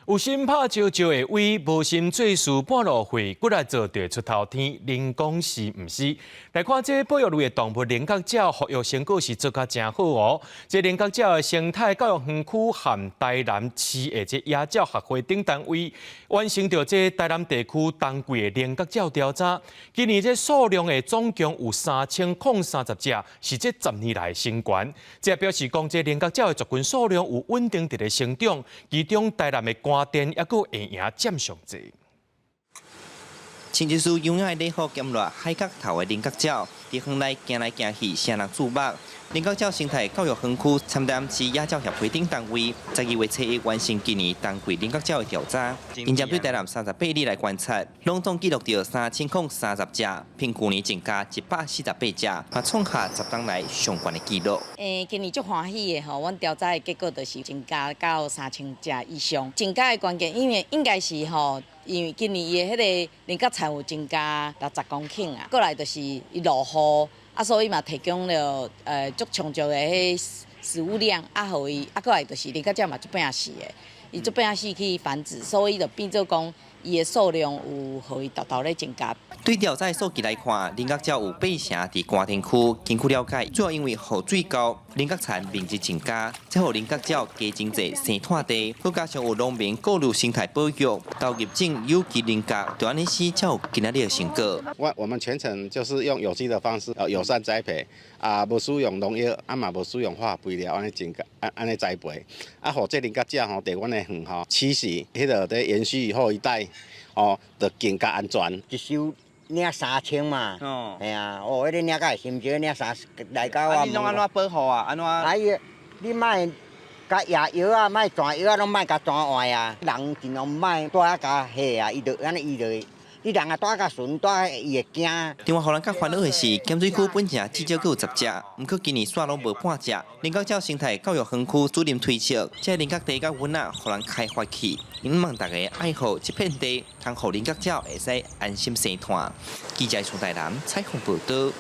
有心拍招招會威，無心做事半路廢，骨力做就會出頭天。恁講是毋是？來看這保育類的動物菱角鳥復育成果是做甲誠好哦。這菱角鳥的生態教育園區和台南市的這野鳥學會等單位，完成著這台南地區冬季的菱角鳥調查。今年這數量的總共有3030隻，是這10年來的新高。這表示講，這菱角鳥的族群數量有穩定佇咧成長，其中台南的關電抑閣下營佔上濟。穿一束優雅的禮服兼掠海角頭的菱角鳥，佇園內行來行去，惹人注目。菱角鳥生態教育園區參台南市野鳥協會等單位，12月初一完成今年冬季菱角鳥的調查。𪜶針對台南38里來觀察，攏總記錄著3030隻，比舊年增加148隻，嘛創下10冬來上懸的紀錄。今年足歡喜的吼，阮調查的結果就是增加到3000隻以上。增加的關鍵，因為應該是吼，因為今年伊的彼个菱角田有增加60公頃啊，過來就是伊落雨，啊，所以嘛提供了足充足的彼食物量，啊，予伊啊，過來就是菱角鳥嘛足拼死的，伊足拼死去繁殖，所以就變做講伊的數量有予伊沓沓咧增加。對調查數據來看，菱角鳥有八成佇官田區。根據了解，主要因為雨水夠，菱角田面積增加，才予菱角鳥加真濟生湠地。閣加上有農民顧慮生態保育，投入種有機菱角，就按呢時才有今仔日的成果。我們全程就是用有機的方式，友善栽培，啊，無使用農藥，啊嘛無使用化肥料，按呢種按按呢栽培，啊，予這菱角鳥吼，佇阮的園吼棲息，彼个佇延續後一代，哦，就更加安全。一收領3000嘛，係啊，哦，彼个領甲會心少，領三來到我。啊，你攏按怎保護啊？按怎？啊，伊，你莫共野藥啊，莫斷藥啊，攏莫共斷壞啊。人盡量莫帶啊共下啊，伊就按呢伊就會。你人啊帶較順，帶伊會驚。另外，予人較煩惱的是，鹹水區本來至少閣有10隻，毋過今年煞攏無半隻。菱角鳥生態教育園區主任推測，這菱角地佮塭仔，予人開發去，𪜶望大家愛護這片地，通予菱角鳥會使安心生湠。記者宋台南採訪報導。